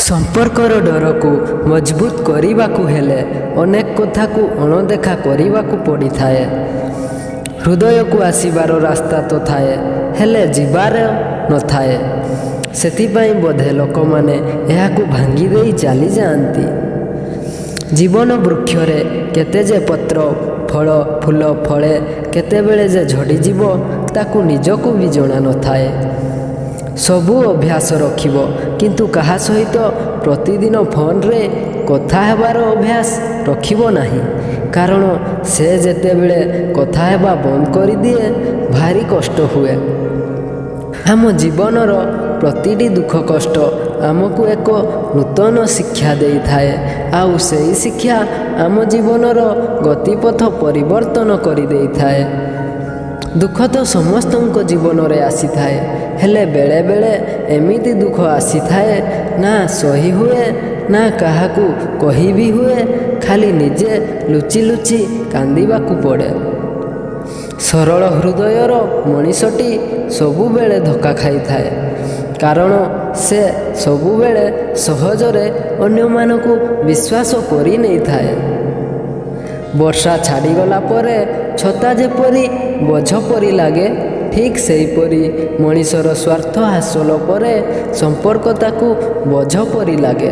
ସମ୍ପର୍କର ଡୋରକୁ ମଜବୁତ କରିବାକୁ ହେଲେ ଅନେକ କଥାକୁ ଅଣଦେଖା କରିବାକୁ ପଡ଼ିଥାଏ। ହୃଦୟକୁ ଆସିବାର ରାସ୍ତା ତ ଥାଏ, ହେଲେ ଯିବାର ନଥାଏ। ସେଥିପାଇଁ ବୋଧେ ଲୋକମାନେ ଏହାକୁ ଭାଙ୍ଗିଦେଇ ଚାଲିଯାଆନ୍ତି। ଜୀବନ ବୃକ୍ଷରେ କେତେ ଯେ ପତ୍ର, ଫଳ, ଫୁଲ ଫଳେ, କେତେବେଳେ ଯେ ଝଡ଼ିଯିବ ତାକୁ ନିଜକୁ ବି ଜଣା ନଥାଏ। ସବୁ ଅଭ୍ୟାସ ରଖିବ, କିନ୍ତୁ କାହା ସହିତ ପ୍ରତିଦିନ ଫୋନରେ କଥା ହେବାର ଅଭ୍ୟାସ ରଖିବ ନାହିଁ। କାରଣ ସେ ଯେତେବେଳେ କଥା ହେବା ବନ୍ଦ କରିଦିଏ, ଭାରି କଷ୍ଟ ହୁଏ। ଆମ ଜୀବନର ପ୍ରତିଟି ଦୁଃଖ କଷ୍ଟ ଆମକୁ ଏକ ନୂତନ ଶିକ୍ଷା ଦେଇଥାଏ, ଆଉ ସେଇ ଶିକ୍ଷା ଆମ ଜୀବନର ଗତିପଥ ପରିବର୍ତ୍ତନ କରିଦେଇଥାଏ। ଦୁଃଖ ତ ସମସ୍ତଙ୍କ ଜୀବନରେ ଆସିଥାଏ, ହେଲେ ବେଳେବେଳେ ଏମିତି ଦୁଃଖ ଆସିଥାଏ, ନା ସହି ହୁଏ ନା କାହାକୁ କହିବି ହୁଏ। ଖାଲି ନିଜେ ଲୁଚି ଲୁଚି କାନ୍ଦିବାକୁ ପଡ଼େ। ସରଳ ହୃଦୟର ମଣିଷଟି ସବୁବେଳେ ଧୋକା ଖାଇଥାଏ, କାରଣ ସେ ସବୁବେଳେ ସହଜରେ ଅନ୍ୟମାନଙ୍କୁ ବିଶ୍ୱାସ କରିନେଇଥାଏ। ବର୍ଷା ଛାଡ଼ିଗଲା ପରେ ଛତା ଯେପରି ବୋଝ ପରି ଲାଗେ, ଠିକ୍ ସେହିପରି ମଣିଷର ସ୍ୱାର୍ଥ ହାସଲ ପରେ ସମ୍ପର୍କ ତାକୁ ବୋଝ ପରି ଲାଗେ।